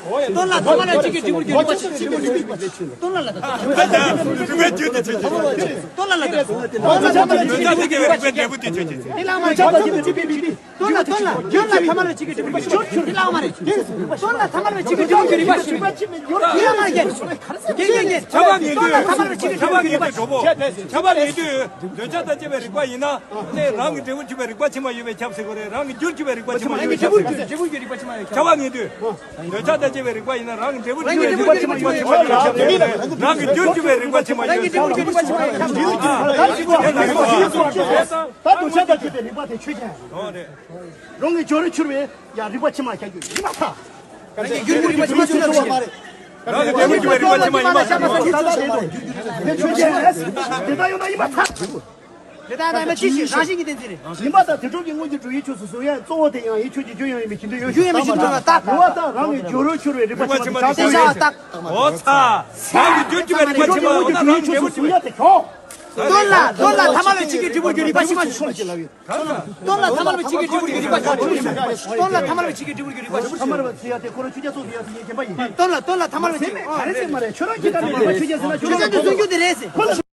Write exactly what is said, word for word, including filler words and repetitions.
དོན་ལ་ཐ་མ་ལ་གཅིག་གི་འབྲས་བུར་གྱུར་རིག་པ་ཆེན་པོ་ཆེན་པོ་ཆེན་པོ། དོན་ལ་ལ་དྭགས། རིག་པའི་རྒྱུད་དེ་ཆོས་ཅན། དོན་ལ་ལ་དྭགས། དོན་ལ་ཐ་མ་ལ་གཅིག་གི་འབྲས་བུར་གྱུར་རིག་པ་ཆེན་པོ་ཆེན་པོ། དེ་ལ་མ་ཆགས་པ་ཆེན་པོ་ཆེན་པོ་ཆེན་པོ། དོན་ལ་དོན་ལ་དོན་ལ་ཐ་མ་ལ་གཅིག་གི་འབྲས་བུར་གྱུར་རིག་པ་ཆེན་པོ། དེ་ལ་མ་རེད། དོན་ལ་ཐ་མ་ལ་གཅིག་གི་འབྲས་བུར་གྱུར་རིག་པ་ཆེན་པོ། དེ་ལ་མ་རེད། རྒན་རྒན་རྒན། ཆ་བ་ངེས་དོན། དོན་ལ་ཐ་མ་ལ་གཅིག་གི་འབྲས་བུར་གྱུར་རིག་པ་ཆེན་པོ། ཆ་བ་ངེས་དོན། འདོད་ཆགས་དང་བཅས་པའི་རིག་པ་ཡིན་ན། དེ་རང་གི་འབྲས་བུར་གྱུར་པའི་རིག་པ་ཕྱི་མ་ཡོད་པས་ཁྱབ་ཟེར་དགོས་རེད། རང་གི་རྒྱུར་གྱུར་པའི་རིག་པ་ཕྱི་མ་ཡོད་པས་ཁྱབ་ཟེར་དགོས་རེད། ཆ་བ་ངེས་དོན། འདོད་ཆགས་དང་བཅས་པའི་རིག་པ་ཡིན་ན་རང་གི་འབྲས་བུར་གྱུར་པའི་རིག་པ་ཕྱི་མ་ཡོད་པས་ཁྱབ་ཟེར་དགོས་རེད། རང་གི་རྒྱུར་གྱུར་པའི་རིག་པ་ཕྱི་མ་ཡོད་པས་ཁྱབ་ཟེར་དགོས་རེད། ད་འདོད་ཆགས་དང་བཅས་པའི་རིག་པ་དེ་ཆོས་ཅན། རང་གི་རྒྱུར་གྱུར་པའི་ཡང་རིག་པ་ཕྱི་མ་ཁྱབ་རྒྱུ་ཡིན་པར་ཐལ། རང་གི་རྒྱུར་གྱུར་པའི་རིག་པ་ཕྱི་མ་ཡོད་པས་ཁྱབ་ཟེར་དགོས་རེད། རང་གི་འབྲས་བུར་གྱུར་པའི་རིག་པ་ཕྱི་མ་ཡིན་པ་ཁྱབ་ཟེར་དགོས་རེད། དེ་ཆོས་ཅན། དེ་ལྟར་ཡོད་ན་ཡིན་པར་ཐལ། དེ་ལྟར་ཡོད་ན་ཅི་ཞིག་རང་བཞིན་གྱིས་བསྟན་ཚུལ་རེད། ཡིན་པར་ཐལ། དེ་སྒྲུབ་ཀྱི་དངོས་ཀྱི་སྒྲུབ་ཡུལ་ཆོས་སུ་གཟུང་ཡང་གཙོ་བོ་དེ་ཡང་ཡིན་ཆོས་ཀྱི་རྒྱུ་ཡང་ཡིན་པའི་ཁྱིམ་དུ་ཡོད་རྒྱུ་ཡང་མི་ཁྱིམ་དུ་ཡོད་ཞུ་ཡང་མི་ཁྱིམ་དུ་ཡོད་ན་རྟགས། རང་གི་རྒྱུར་གྱུར་པའི་རིག་པ་ཕྱི་མ་དེ་ཆོས་ཅན། ཨོ་ཚ། རང་གི་རྒྱུར་གྱུར་པའི་རིག་པ་ཕྱི་མ་ཡོད་ན་རང་གི་འབྲས་བུར་གྱུར་པ། དོན་ལ་དོན་ལ་ཐ་མ་ལ་གཅིག་གི་འབྲས་བུར་གྱུར་རིག་པ་ཕྱི་མ་ཆོས་ཅན། དོན་ལ་ཐ་མ་ལ་གཅིག་གི་འབྲས་བུར་གྱུར་རིག་པ་ཆོས་ཅན། དོན་ལ་ཐ་མ་ལ་གཅིག་གི་འབྲས་བུར་གྱུར་རིག་པ་ཆོས་ཅན། དོན་ལ་དོན་ལ་ཐ་མ་ལ་གཅིག་གི་འབྲས་བུར་གྱུར་རིག་པ་ཆོས་ཅན། ཆོས་ཅན་དུ་གཟུང་རྒྱུ་དེ་རེད་ཟེར།